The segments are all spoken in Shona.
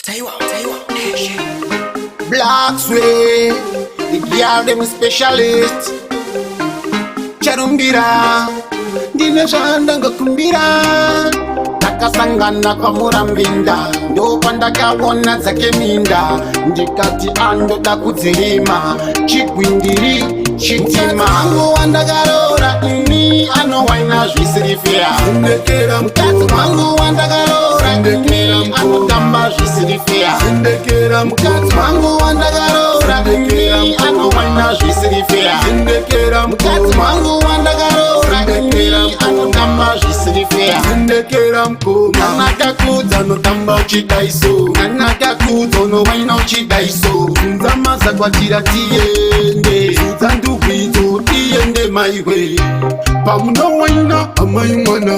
Taiwa, Taiwa, Nation. Black Sway, the girl them specialist. Charumbira, ndine zvandangakumbira. Takasangana kwaMurambinda, ndopandakaona dzake minda, ndikati andoda kudzirima, chigwindiri chitima. Wangu wandakaroora ini anowaina zvisiri fair. Sendekera. Mukadzi wangu wandakaroora ini anotamba zvisiri fair. Sendekera. Mukadzi wangu wandakaroora ini anowaina zvisiri fair. Sendekera. Mukadzi wangu wandakaroora ini anotamba zvisiri fair. Sendekera mukoma. Kana kakudza unotamba uchidaiso, kana kakudza unowaina uchidaiso. Zunza mazakwatira tiende, zudza ndugwidzo tiende maiwe. Pamunowaina amai mwana,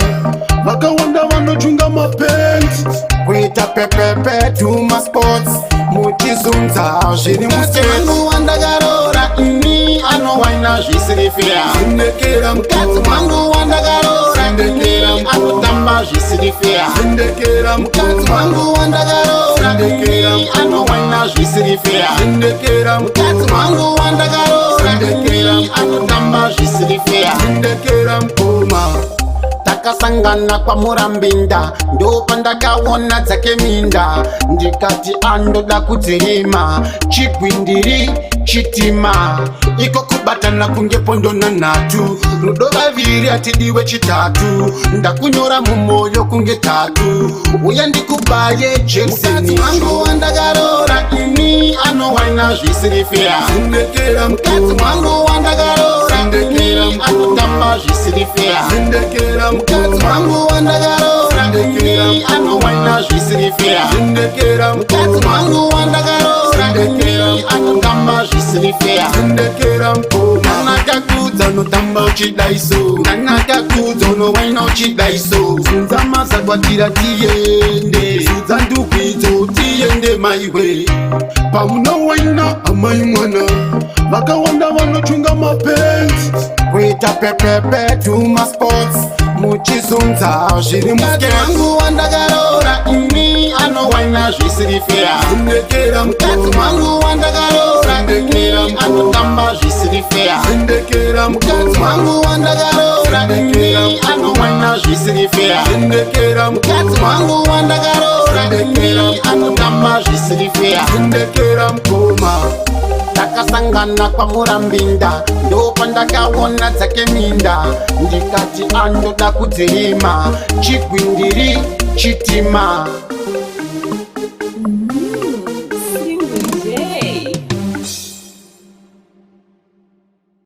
vakawanda vanochunga mapenzi. Kuita pepepe tumasports muchizunza zviri muwangu wandakaroora ini anowaina zvisiri fair. Sendekera. Mukadzi wangu wandakaroora ini anotamba zvisiri fair. Sendekera. Mukadzi wangu wandakaroora ini anowaina zvisiri fair. Sendekera. Mukadzi wangu wandakaroora ini anotamba zvisiri fair. Sendekera mukoma. Takasangana kwaMurambinda, ndopandakaona dzake minda, ndikati andoda kudzirima, chigwindiri chitima. Iko kubatana kunge pondo nanhatu, rudo vaviri hatidiwe chitatu, ndakunyora mumwoyo kunge tattoo, uya ndikubaye jekiseni. Wangu wandakaroora ini anowaina zvisiri fair. Sendekera. Mukadzi wangu wandakaroora ini anotamba zvisiri fair. Sendekera. Mukadzi wangu wandakaroora ini anowaina zvisiri fair. Sendekera. Mukadzi wangu wandakaroora ini anotamba zvisiri fair. Sendekera mukoma. Kana kakudza unotamba uchidaiso, kana kakudza unowaina uchidaiso. Zunza mazakwatira tiende, zudza ndugwidzo tiende maiwe. Pamunowaina amai mwana, vakawanda vanochunga mapenzi. Kuita pepepe tumasports muchizunza zviri wangu wandakaroora ini anowaina zvisiri fair. Sendekera. Mukadzi wangu wandakaroora ini anotamba zvisiri fair. Sendekera. Mukadzi wangu wandakaroora ini anowaina zvisiri fair. Sendekera. Mukadzi wangu wandakaroora ini anotamba zvisiri fair. Sendekera mukoma. Takasangana kwaMurambinda, ndopandakaona dzake minda, ndikati andoda kudzirima, chigwindiri chitima.